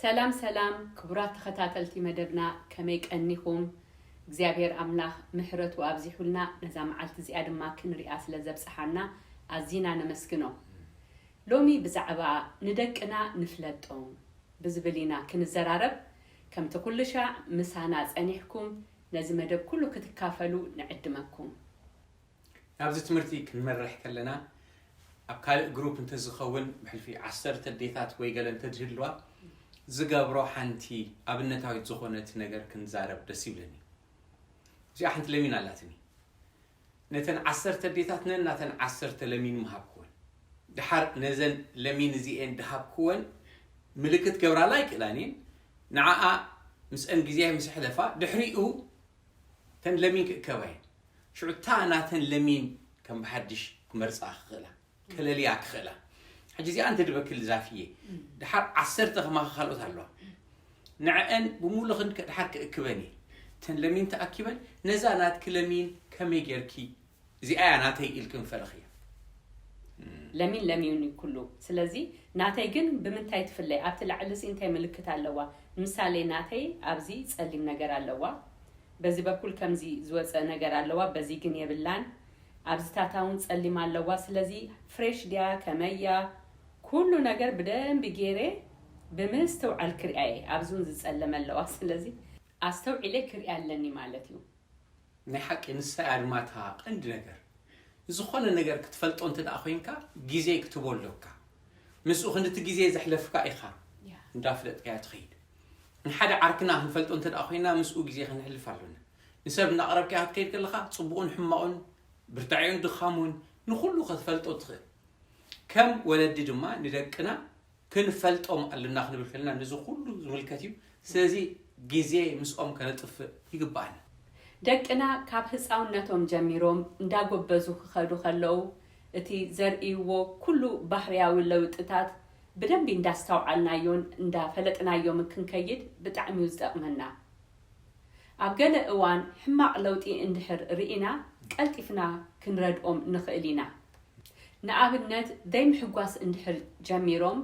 ሰላም ሰላም ክቡራት ተኸታተልቲ መደብና፣ ከመይ ቀኒኹም? እግዚኣብሔር ኣምላኽ ምሕረቱ ኣብዚሑልና ነዛ መዓልቲ እዚኣ ድማ ክንሪኣ ስለ ዘብጽሓና ኣዚና ነመስግኖ። ሎሚ ብዛዕባ ንደቅና ንፍለጦም ብዝብል ኢና ክንዘራረብ። ከምቲ ኩሉ ሻዕ ምሳና ጸኒሕኩም ነዚ መደብ ኩሉ ክትካፈሉ ንዕድመኩም። ናብዚ ትምህርቲ ክንመርሕ ከለና ኣብ ካልእ ግሩፕ እንተዝኸውን ብሕልፊ ዓሰርተ ኣዴታት ወይ ገለ እንተዝህልዋ ዝገብሮ ሓንቲ ኣብነታዊት ዝኾነት ነገር ክንዛረብ ደስ ይብለኒ። እዚኣ ሓንቲ ለሚን ኣላትኒ። ነተን ዓሰርተ ኣዴታት ነናተን ዓሰርተ ለሚን ምሃብክወን። ድሓር ነዘን ለሚን እዚኤን ድሃብክወን ምልክት ገብራላ ኣይክእላን እየን። ንዓኣ ምስአን ግዜ ምስ ኣሕለፋ ድሕሪኡ ተን ለሚን ክእከባ እየን። ሽዑ እታ ናተን ለሚን ከም ብሓድሽ ክመርጻ ክኽእላ፣ ከለልያ ክኽእላ። ሕጂ እዚኣ እንተ ድበክል ዛፍየ፣ ድሓር ዓሰርተ ከማኻ ካልኦት ኣለዋ። ንዐአን ብምሉኽን ድሓር ክእክበን እየ። ተን ለሚን ተኣኪበን ነዛ ናትኪ ለሚን ከመይ ጌርኪ እዚኣ እያ ናተይ ኢልክን ፈለኽያ። ለሚን ለሚን እዩ ኩሉ። ስለዚ ናተይ ግን ብምንታይ ትፍለይ? ኣብቲ ላዕሊ ሲ እንታይ ምልክት ኣለዋ? ምሳሌ ናተይ ኣብዚ ጸሊም ነገር ኣለዋ። በዚ በኩል ከምዚ ዝወጸ ነገር ኣለዋ፣ በዚ ግን የብላን። ኣብዚ ታታ እውን ጸሊም ኣለዋ። ስለዚ ፍሬሽ ድያ ከመያ? ኩሉ ነገር ብደንቢ ገይረ ብምስትውዓል ክሪኣ እየ። ኣብዚ እውን ዝጸለመ ኣለዋ። ስለዚ ኣስተውዒለ ክሪኣ ኣለኒ ማለት እዩ። ናይ ሓቂ ንሳ እያ ድማ እታ ቀንዲ ነገር። ዝኾነ ነገር ክትፈልጦ እንተ ደኣ ኮይንካ ግዜ ክትቦ ኣሎካ። ምስኡ ክንድቲ ግዜ ዘሕለፍካ ኢኻ ያ። እንዳፍለጥካዮ ትኸይድ። ንሓደ ዓርክና ክንፈልጦ እንተ ደኣ ኮይና ምስኡ ግዜ ከነሕልፍ ኣሎና። ንሰብ እናቕረብካዮ ክትከይድ ከለኻ ጽቡቕን ሕማቑን ብርታዒኡን ድኻሙን ንኹሉ ክትፈልጦ ትኽእል። ከም ወለዲ ድማ ንደቅና ክንፈልጦም ኣለና ክንብል ከለና ነዚ ኩሉ ዝምልከት እዩ። ስለዚ ግዜ ምስኦም ከነጥፍእ ይግባኣና። ደቅና ካብ ህፃውነቶም ጀሚሮም እንዳጎበዙ ክኸዱ ከለዉ እቲ ዘርእይዎ ኩሉ ባህርያዊ ለውጥታት ብደንቢ እንዳስተውዓልናዮን እንዳፈለጥናዮምን ክንከይድ ብጣዕሚ እዩ ዝጠቕመና። ኣብ ገለ እዋን ሕማቕ ለውጢ እንድሕር ርኢና ቀልጢፍና ክንረድኦም ንኽእል ኢና። ንኣብነት ዘይምሕጓስ እንድሕር ጀሚሮም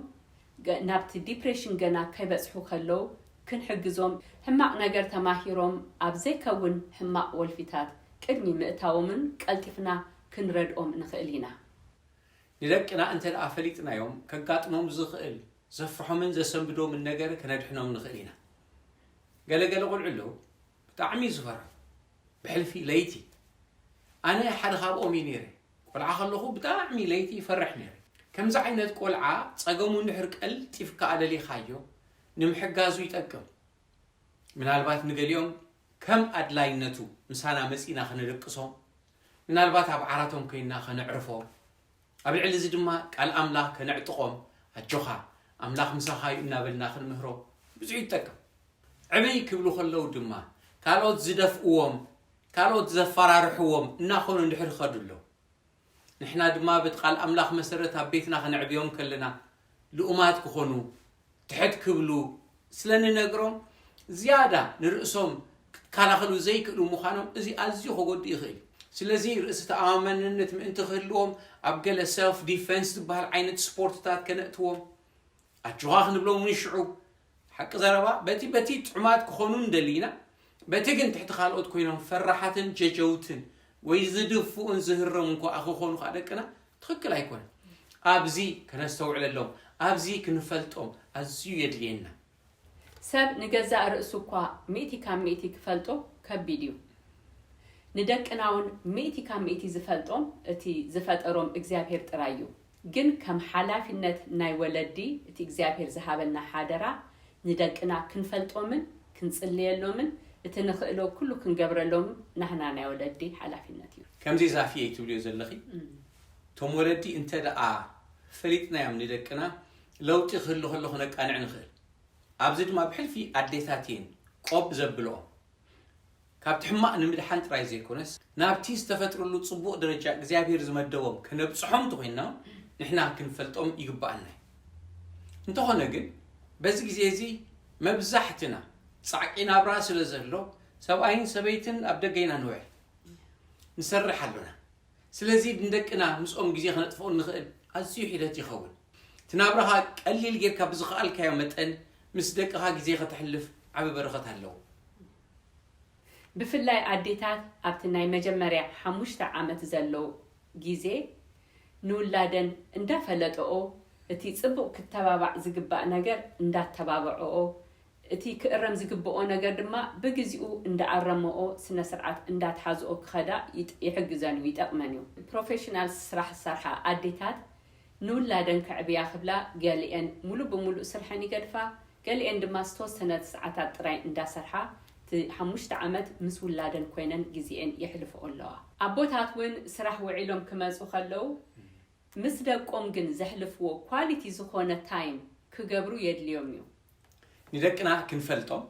ገ- ናብቲ ዲፕሬሽን ገና ከይበጽሑ ከለዉ ክንሕግዞም፣ ሕማቕ ነገር ተማሂሮም ኣብ ዘይከውን ሕማቕ ወልፊታት ቅድሚ ምእታዎምን ቀልጢፍና ክንረድኦም ንኽእል ኢና። ንደቅና እንተ ደኣ ፈሊጥናዮም ከጋጥሞም ዝኽእል ዘፍርሖምን ዘሰንብዶምን ነገር ከነድሕኖም ንኽእል ኢና። ገለገለ ቆልዑ ኣለዉ ብጣዕሚ ዝፈርሑ ብሕልፊ ለይቲ። ኣነ ሓደ ካብኦም እየ ነይረ። ቆልዓ ከለኹ ብጣዕሚ ለይቲ ይፈርሕ ነይረ። ከምዚ ዓይነት ቆልዓ ጸገሙ እንድሕር ቀልጢፍካ ኣለሊኻዮ ንምሕጋዙ ይጠቅም። ምናልባት ንገሊኦም ከም ኣድላይነቱ ምሳና መጺና ከነደቅሶም፣ ምናልባት ኣብ ዓራቶም ኮይንና ከነዕርፎም፣ ኣብ ልዕሊ እዚ ድማ ቃል ኣምላኽ ከነዕጥቖም፣ ኣጆኻ ኣምላኽ ምሳኻ እዩ እናበልና ክንምህሮ ብዙሕ ይጠቅም። ዕብይ ክብሉ ከለዉ ድማ ካልኦት ዝደፍእዎም፣ ካልኦት ዘፈራርሕዎም እናኾኑ እንድሕር ይኸዱ ኣለዉ፣ ንሕና ድማ በቲ ቃል ኣምላኽ መሰረት ኣብ ቤትና ከነዕብዮም ከለና ልኡማት ክኾኑ፣ ትሕት ክብሉ ስለ ንነግሮም ዝያዳ ንርእሶም ክከላኸሉ ዘይክእሉ ምዃኖም እዚ ኣዝዩ ከጎድእ ይኽእል እዩ። ስለዚ ርእሲ ተኣማመንነት ምእንቲ ክህልዎም ኣብ ገለ ሰልፍ ዲፈንስ ዝበሃል ዓይነት ስፖርትታት ከነእትዎም ኣጆኻ ክንብሎም እውን ሽዑ ሓቂ ዘረባ በቲ በቲ ጥዑማት ክኾኑ እንደሊ ኢና። በቲ ግን ትሕቲ ካልኦት ኮይኖም ፈራሓትን ጀጀውትን ወይ ዝድፍኡን ዝህረሙ እንኳ ክኾኑ ከዓ ደቅና ትኽክል ኣይኮነን። ኣብዚ ከነስተውዕለሎም፣ ኣብዚ ክንፈልጦም ኣዝዩ የድልየና። ሰብ ንገዛእ ርእሱ እኳ ሚእቲ ካብ ሚእቲ ክፈልጦ ከቢድ እዩ። ንደቅና እውን ሚእቲ ካብ ሚእቲ ዝፈልጦም እቲ ዝፈጠሮም እግዚኣብሔር ጥራይ እዩ። ግን ከም ሓላፊነት ናይ ወለዲ እቲ እግዚኣብሔር ዝሃበና ሓደራ ንደቅና ክንፈልጦምን ክንጽልየሎምን እቲ ንኽእሎ ኩሉ ክንገብረሎም ናህና ናይ ወለዲ ሓላፊነት እዩ። ከምዚ ዛፍየይ ትብልዮ ዘለኺ እቶም ወለዲ እንተ ደኣ ፈሊጥናዮም ንደቅና ለውጢ ክህሉ ከሎ ክነቃንዕ ንኽእል። ኣብዚ ድማ ብሕልፊ ኣዴታት እየን ቆብ ዘብልኦም። ካብቲ ሕማቕ ንምድሓን ጥራይ ዘይኮነስ ናብቲ ዝተፈጥርሉ ጽቡቕ ደረጃ እግዚኣብሔር ዝመደቦም ከነብጽሖም እንተኾይንና ንሕና ክንፈልጦም ይግብኣና እዩ። እንተኾነ ግን በዚ ግዜ እዚ መብዛሕትና ጻዕቂ ናብራ ስለ ዘሎ ሰብኣይን ሰበይትን ኣብ ደገ ኢና ንውዕል ንሰርሕ ኣሎና። ስለዚ ንደቅና ምስኦም ግዜ ክነጥፍኦ እንኽእል ኣዝዩ ሒደት ይኸውን። እቲ ናብራኻ ቀሊል ጌርካ ብዝኸኣልካዮ መጠን ምስ ደቅኻ ግዜ ከተሕልፍ ዓቢ በረኸት ኣለዎ። ብፍላይ ኣዴታት ኣብቲ ናይ መጀመርያ ሓሙሽተ ዓመት ዘሎ ግዜ ንውላደን እንዳፈለጠኦ፣ እቲ ጽቡቕ ክተባባዕ ዝግባእ ነገር እንዳተባበዐኦ፣ እቲ ክእረም ዝግብኦ ነገር ድማ ብግዚኡ እንዳኣረመኦ ስነ ስርዓት እንዳትሓዝኦ ክኸዳ ይጥ- ይሕግዘን እዩ፣ ይጠቕመን እዩ። ፕሮፌሽናል ስራሕ ዝሰርሓ ኣዴታት ንውላደን ከዕብያ ክብላ ገሊአን ሙሉእ ብሙሉእ ስርሐን ይገድፋ፣ ገሊአን ድማ ዝተወሰነ ሰዓታት ጥራይ እንዳሰርሓ እቲ ሓሙሽተ ዓመት ምስ ውላደን ኮይነን ግዜኤን የሕልፍኦ ኣለዋ። ኣቦታት እውን ስራሕ ውዒሎም ክመፁ ከለዉ ምስ ደቆም ግን ዘሕልፍዎ ኳሊቲ ዝኾነ ታይም ክገብሩ የድልዮም እዩ። ንደቅና ክንፈልጦም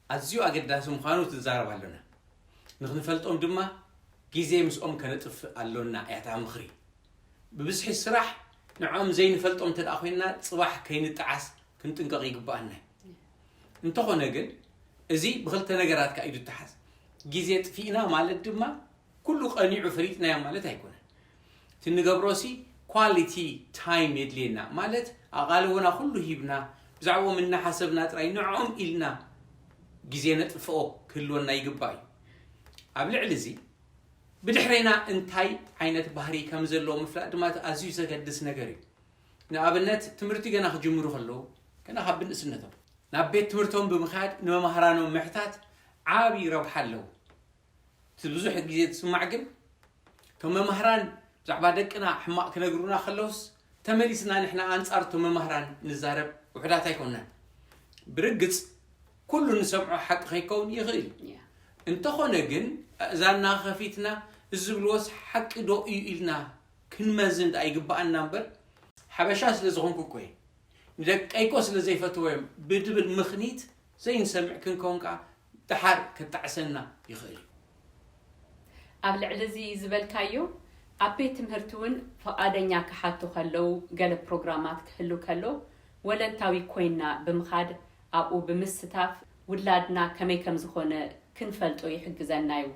ኣዝዩ ኣገዳሲ ምዃኑ ትዛረብ ኣሎና። ንኽንፈልጦም ድማ ግዜ ምስኦም ከነጥፍእ ኣሎና እያ እታ ምኽሪ። ብብዝሒ ስራሕ ንዕኦም ዘይንፈልጦም እንተ ደኣ ኮይንና ጽባሕ ከይንጠዓስ ክንጥንቀቕ ይግብኣና እዩ። እንተኾነ ግን እዚ ብኽልተ ነገራት ከኣ ኢዱ ይተሓዝ። ግዜ ጥፊእና ማለት ድማ ኩሉ ቀኒዑ ፈሊጥናዮ ማለት ኣይኮነን። እቲ ንገብሮሲ ኳሊቲ ታይም የድልየና ማለት ኣቓልቦና ኩሉ ሂብና ብዛዕባኦም እናሓሰብና ጥራይ ንዕኦም ኢልና ግዜ ነጥፍኦ ክህልወና ይግባእ እዩ። ኣብ ልዕሊ እዚ ብድሕሬና እንታይ ዓይነት ባህሪ ከም ዘለዎ ምፍላጥ ድማ እቲ ኣዝዩ ዘገድስ ነገር እዩ። ንኣብነት ትምህርቲ ገና ክጅምሩ ከለዉ ገና ካብ ብንእስነቶም ናብ ቤት ትምህርቶም ብምኻድ ንመማህራኖም ምሕታት ዓቢ ረብሓ ኣለዎ። እቲ ብዙሕ ግዜ ዝስማዕ ግን እቶም መማህራን ብዛዕባ ደቅና ሕማቕ ክነግሩና ከለውስ ተመሊስና ንሕና ኣንጻር እቶም መማህራን ንዛረብ ውሑዳት ኣይኮንናን። ብርግጽ ኩሉ ንሰምዖ ሓቂ ከይከውን ይኽእል እዩ። Yeah. እንተኾነ ግን ኣእዛንና ከፊትና እዚ ዝብልዎስ ሓቂ ዶ እዩ ኢልና ክንመዝን ደኣ ይግብኣና እምበር ሓበሻ ስለ ዝኾንኩ እኮ እየ ንደቀይኮ ስለ ዘይፈትዎም ብድብል ምኽኒት ዘይንሰምዕ ክንከውን ከኣ ደሓር ከጣዕሰና ይኽእል እዩ። ኣብ ልዕሊ እዚ ዝበልካዮ ኣብ ቤት ትምህርቲ እውን ፍቓደኛ ክሓቱ ከለዉ ገለ ፕሮግራማት ክህሉ ከሎ ወለንታዊ ኮይና ብምኻድ ኣብኡ ብምስታፍ ውላድና ከመይ ከም ዝኾነ ክንፈልጦ ይሕግዘና እዩ።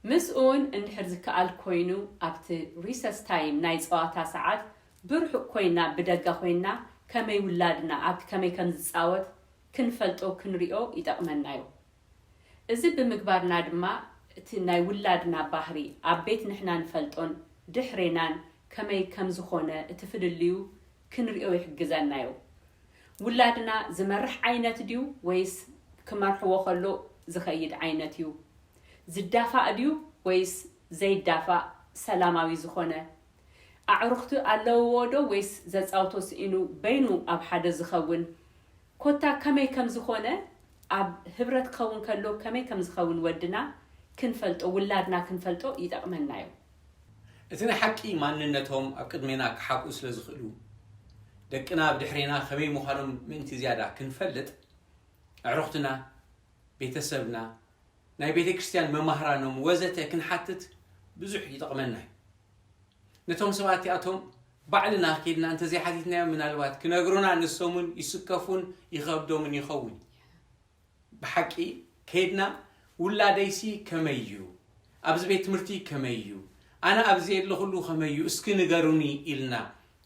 ምስኡ እውን እንድሕር ዝከኣል ኮይኑ ኣብቲ ሪሰስ ታይም ናይ ፀዋታ ሰዓት ብርሑቕ ኮይና ብደገ ኮይና ከመይ ውላድና ኣብቲ ከመይ ከም ዝፃወት ክንፈልጦ ክንሪኦ ይጠቕመና እዩ። እዚ ብምግባርና ድማ እቲ ናይ ውላድና ባህሪ ኣብ ቤት ንሕና ንፈልጦን ድሕሬናን ከመይ ከም ዝኾነ እቲ ፍልልዩ ክንሪኦ ይሕግዘና እዩ። ውላድና ዝመርሕ ዓይነት ድዩ ወይስ ክመርሕዎ ከሎ ዝኸይድ ዓይነት እዩ? ዝዳፋእ ድዩ ወይስ ዘይዳፋእ ሰላማዊ ዝኾነ? ኣዕሩኽቲ ኣለውዎ ዶ ወይስ ዘጻውቶ ስኢኑ በይኑ ኣብ ሓደ ዝኸውን? ኮታ ከመይ ከም ዝኾነ ኣብ ህብረት ክኸውን ከሎ ከመይ ከም ዝኸውን ወድና ክንፈልጦ ውላድና ክንፈልጦ ይጠቕመና እዩ። እቲ ናይ ሓቂ ማንነቶም ኣብ ቅድሜና ክሓብኡ ስለ ዝኽእሉ ደቅና ብድሕሬና ከመይ ምዃኖም ምእንቲ ዝያዳ ክንፈልጥ ኣዕሩኽትና፣ ቤተሰብና፣ ናይ ቤተ ክርስቲያን መማህራኖም ወዘተ ክንሓትት ብዙሕ ይጠቕመና እዩ። ነቶም ሰባት እቲኣቶም ባዕልና ኬድና እንተዘይሓቲትናዮም ምናልባት ክነግሩና ንሶም እውን ይስከፉን ይኸብዶምን ይኸውን። ብሓቂ ከይድና ውላደይሲ ከመይ እዩ? ኣብዚ ቤት ትምህርቲ ከመይ እዩ? ኣነ ኣብዚ ዘለኹሉ ከመይ እዩ? እስኪ ንገሩኒ ኢልና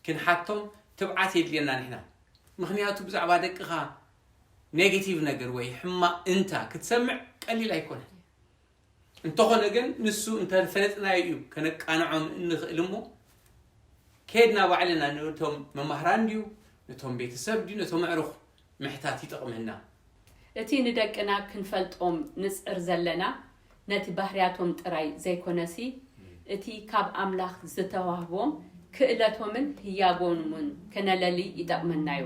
ክንሓቶም ትብዓት የድልየና ንሕና። ምኽንያቱ ብዛዕባ ደቅኻ ኔጌቲቭ ነገር ወይ ሕማቕ እንታ ክትሰምዕ ቀሊል ኣይኮነን። እንተኾነ ግን ንሱ እንተፈለጥናዮ እዩ ከነቃንዖም እንኽእል እሞ ከድና ባዕልና ነቶም መማህራን ድዩ ነቶም ቤተሰብ ድዩ ነቶም ኣዕሩኽ ምሕታት ይጠቕመና። እቲ ንደቅና ክንፈልጦም ንጽዕር ዘለና ነቲ ባህርያቶም ጥራይ ዘይኮነሲ እቲ ካብ ኣምላኽ ዝተዋህቦም ክእለቶምን ህያቦምን ከነለሊ ይጠቕመና እዩ።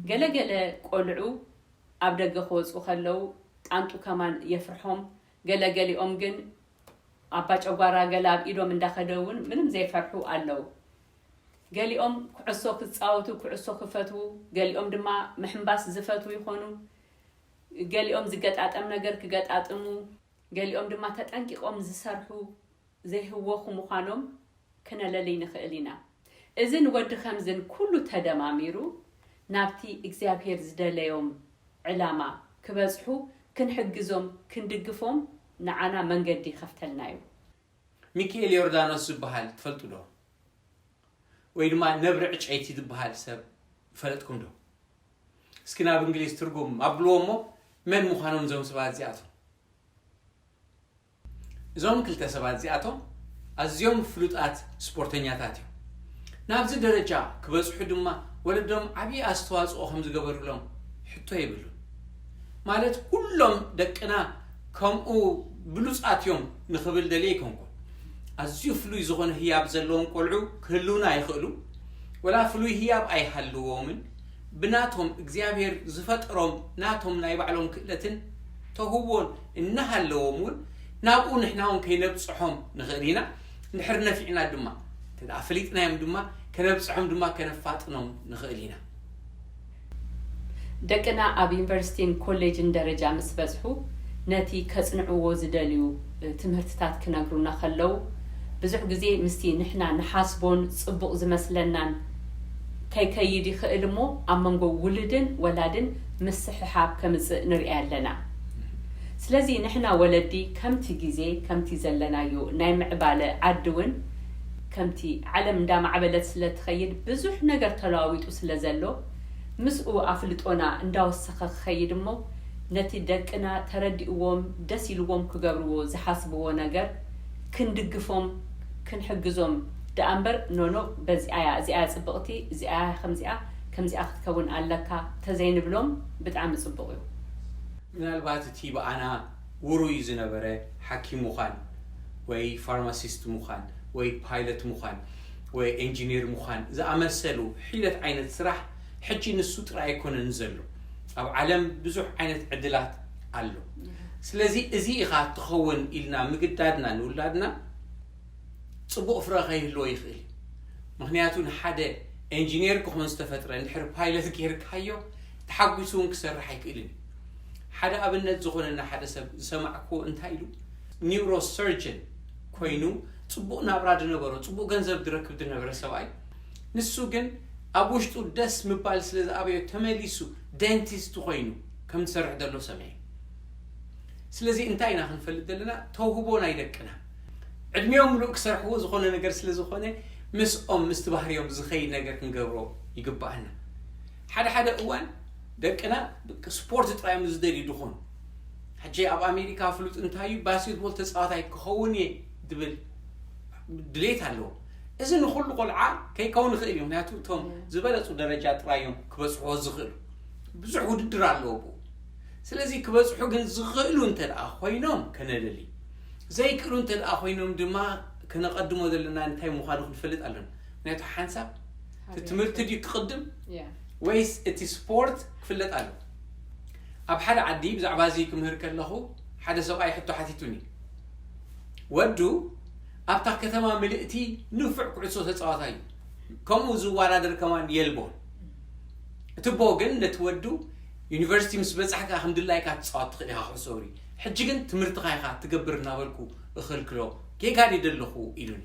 ገለ ገለ ቆልዑ ኣብ ደገ ክወጹ ከለዉ ጣንጡ ከማን የፍርሖም። ገለ ገሊኦም ግን ኣባ ጨጓራ ገለ ኣብ ኢዶም እንዳኸደ እውን ምንም ዘይፈርሑ ኣለዉ። ገሊኦም ኩዕሶ ክጻወቱ ኩዕሶ ክፈትዉ፣ ገሊኦም ድማ ምሕንባስ ዝፈትዉ ይኾኑ። ገሊኦም ዝገጣጠም ነገር ክገጣጥሙ፣ ገሊኦም ድማ ተጠንቂቖም ዝሰርሑ ዘይህወኹ ምዃኖም ክነለሊ ንኽእል ኢና። እዝን ወዲ ኸምዝን ኩሉ ተደማሚሩ ናብቲ እግዚኣብሔር ዝደለዮም ዕላማ ክበጽሑ ክንሕግዞም ክንድግፎም ንዓና መንገዲ ይኸፍተልና እዩ። ሚኪኤል ዮርዳኖስ ዝበሃል ትፈልጡ ዶ? ወይ ድማ ነብሪ ዕጨይቲ ዝበሃል ሰብ ይፈለጥኩም ዶ? እስኪ ናብ እንግሊዝ ትርጉም ኣብልዎ እሞ፣ መን ምዃኖም እዞም ሰባት እዚኣቶም? እዞም ክልተ ሰባት እዚኣቶም ኣዝዮም ፍሉጣት ስፖርተኛታት እዮም። ናብዚ ደረጃ ክበጽሑ ድማ ወለዶም ዓብዪ ኣስተዋጽኦ ከም ዝገበሩሎም ሕቶ የብሉን። ማለት ኩሎም ደቅና ከምኡ ብሉጻት እዮም ንኽብል ደልየ ኣይኮንኩን። ኣዝዩ ፍሉይ ዝኾነ ህያብ ዘለዎም ቆልዑ ክህልውና ይኽእሉ፣ ወላ ፍሉይ ህያብ ኣይሃልዎምን። ብናቶም እግዚኣብሔር ዝፈጠሮም ናቶም ናይ ባዕሎም ክእለትን ተውህቦን እናሃለዎም እውን ናብኡ ንሕና እውን ከይነብጽሖም ንኽእል ኢና። እንድሕር ነፊዕና ድማ እንተ ደኣ ፈሊጥናዮም ድማ ከነብጽሖም ድማ ከነፋጥኖም ንኽእል ኢና። ደቅና ኣብ ዩኒቨርሲቲን ኮሌጅን ደረጃ ምስ በጽሑ ነቲ ከጽንዕዎ ዝደልዩ ትምህርትታት ክነግሩና ከለዉ ብዙሕ ግዜ ምስቲ ንሕና ንሓስቦን ጽቡቕ ዝመስለናን ከይከይድ ይኽእል እሞ ኣብ መንጎ ውሉድን ወላድን ምስሕሓብ ከምጽእ ንሪኣ ኣለና። ስለዚ ንሕና ወለዲ ከምቲ ግዜ ከምቲ ዘለናዮ ናይ ምዕባለ ዓዲ እውን ከምቲ ዓለም እንዳማዕበለት ስለ ትኸይድ ብዙሕ ነገር ተለዋዊጡ ስለ ዘሎ ምስኡ ኣፍልጦና እንዳወሰኸ ክኸይድ እሞ ነቲ ደቅና ተረዲእዎም ደስ ኢልዎም ክገብርዎ ዝሓስብዎ ነገር ክንድግፎም ክንሕግዞም ደኣ እምበር ኖኖ በዚኣያ እዚኣያ ጽብቕቲ እዚኣያ ከምዚኣ ከምዚኣ ክትከውን ኣለካ ተዘይንብሎም ብጣዕሚ ጽቡቕ እዩ። ምናልባት እቲ ብኣና ውሩይ ዝነበረ ሓኪም ምዃን ወይ ፋርማሲስት ምዃን ወይ ፓይለት ምዃን ወይ ኢንጂኒር ምዃን ዝኣመሰሉ ሒደት ዓይነት ስራሕ ሕጂ ንሱ ጥራይ ኣይኮነን ዘሎ። ኣብ ዓለም ብዙሕ ዓይነት ዕድላት ኣሎ። ስለዚ እዚ ኢኻ ትኸውን ኢልና ምግዳድና ንውላድና ጽቡቕ ፍረ ከይህልዎ ይኽእል እዩ። ምኽንያቱ ንሓደ ኢንጂነር ክኾን ዝተፈጥረ እንድሕር ፓይለት ጌርካዮ ተሓጒሱ እውን ክሰርሕ ኣይክእልን እዩ። ሓደ ኣብነት ዝኾነና ሓደ ሰብ ዝሰማዕክዎ እንታይ ኢሉ ኒውሮ ሰርጀን ኮይኑ ጽቡቕ ናብራ ዝነበሮ ጽቡቕ ገንዘብ ዝረክብ ዝነበረ ሰብኣይ ንሱ ግን ኣብ ውሽጡ ደስ ምባል ስለ ዝኣበዮ ተመሊሱ ደንቲስት ኮይኑ ከም ዝሰርሕ ዘሎ ሰሚዐ። ስለዚ እንታይ ኢና ክንፈልጥ ዘለና? ተውህቦ ናይ ደቅና ዕድሚኦም ምሉእ ክሰርሕዎ ዝኾነ ነገር ስለ ዝኾነ ምስኦም ምስቲ ባህርዮም ዝኸይድ ነገር ክንገብሮ ይግባኣና። ሓደ ሓደ እዋን ደቅና ስፖርት ጥራይ እዮም ዝደልዩ ዝኾኑ። ሕጂ ኣብ ኣሜሪካ ፍሉጥ እንታይ እዩ ባስኬትቦል ተፃዋታይ ክኸውን እየ ዝብል ድሌት ኣለዎ። እዚ ንኩሉ ቆልዓ ከይከውን ይኽእል እዩ። ምክንያቱ እቶም ዝበለፁ ደረጃ ጥራይ እዮም ክበፅሕዎ ዝኽእሉ። ብዙሕ ውድድር ኣለዎ ብኡ። ስለዚ ክበፅሑ ግን ዝኽእሉ እንተ ደኣ ኮይኖም ከነደሊ፣ ዘይክእሉ እንተ ደኣ ኮይኖም ድማ ከነቐድሞ ዘለና እንታይ ምዃኑ ክንፈልጥ ኣለና። ምክንያቱ ሓንሳብ እቲ ትምህርቲ ድዩ ክቕድም ወይስ እቲ ስፖርት ክፍለጥ ኣሎ? ኣብ ሓደ ዓዲ ብዛዕባ እዚ ክምህር ከለኹ ሓደ ሰብኣይ ሕቶ ሓቲቱኒ። ወዱ ኣብታ ከተማ ምልእቲ ንፉዕ ኩዕሶ ተፃዋታይ እዩ። ከምኡ ዝወዳደር ከማን የልቦን። እቲ ኣቦ ግን ነቲ ወዱ ዩኒቨርሲቲ ምስ በፃሕካ ከም ድላይካ ትፃወት ትኽእል ኢኻ ኩዕሶ እግሪ፣ ሕጂ ግን ትምህርትኻ ኢኻ ትገብር እናበልኩ እኽልክሎ፣ ጌጋ ድየ ዘለኹ ኢሉኒ።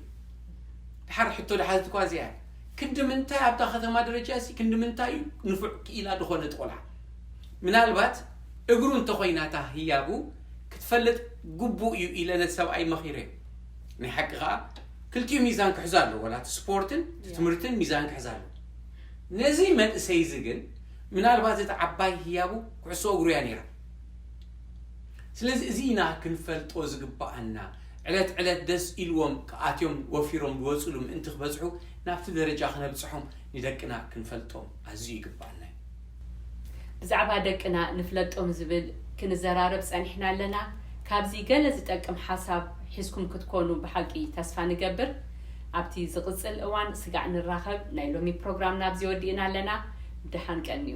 ድሓር ሕቶ ድሓዘት እኳ እዚኣ እያ። ክንዲ ምንታይ ኣብታ ከተማ ደረጃ እዚ ክንዲ ምንታይ እዩ ንፉዕ ክኢላ ዝኾነ እቲ ቆልዓ? ምናልባት እግሩ እንተኾይና እታ ህያቡ ክትፈልጥ ግቡእ እዩ ኢለ ነቲ ሰብኣይ መኺረዮ። ናይ ሓቂ ኸዓ ክልቲኡ ሚዛን ክሕዙ ኣለዎ፣ ዋላ እቲ ስፖርትን እቲ ትምህርትን ሚዛን ክሕዝ ኣለዎ። ነዚ መንእሰይ እዚ ግን ምናልባት እቲ ዓባይ ህያቡ ኩዕሶ እግሩ እያ ነይራ። ስለዚ እዚ ኢና ክንፈልጦ ዝግባኣና። ዕለት ዕለት ደስ ኢልዎም ክኣትዮም ወፊሮም ዝወፅሉ ምእንቲ ክበፅሑ ናብቲ ደረጃ ክነብፅሖም ንደቅና ክንፈልጦም ኣዝዩ ይግባኣና እዩ። ብዛዕባ ደቅና ንፍለጦም ዝብል ክንዘራረብ ጸኒሕና ኣለና። ካብዚ ገለ ዝጠቅም ሓሳብ ሒዝኩም ክትኮኑ ብሓቂ ተስፋ ንገብር። ኣብቲ ዝቕጽል እዋን ስጋዕ ንራኸብ። ናይ ሎሚ ፕሮግራምና ኣብዚ ወዲእና ኣለና። ደሓን ቀንዩ።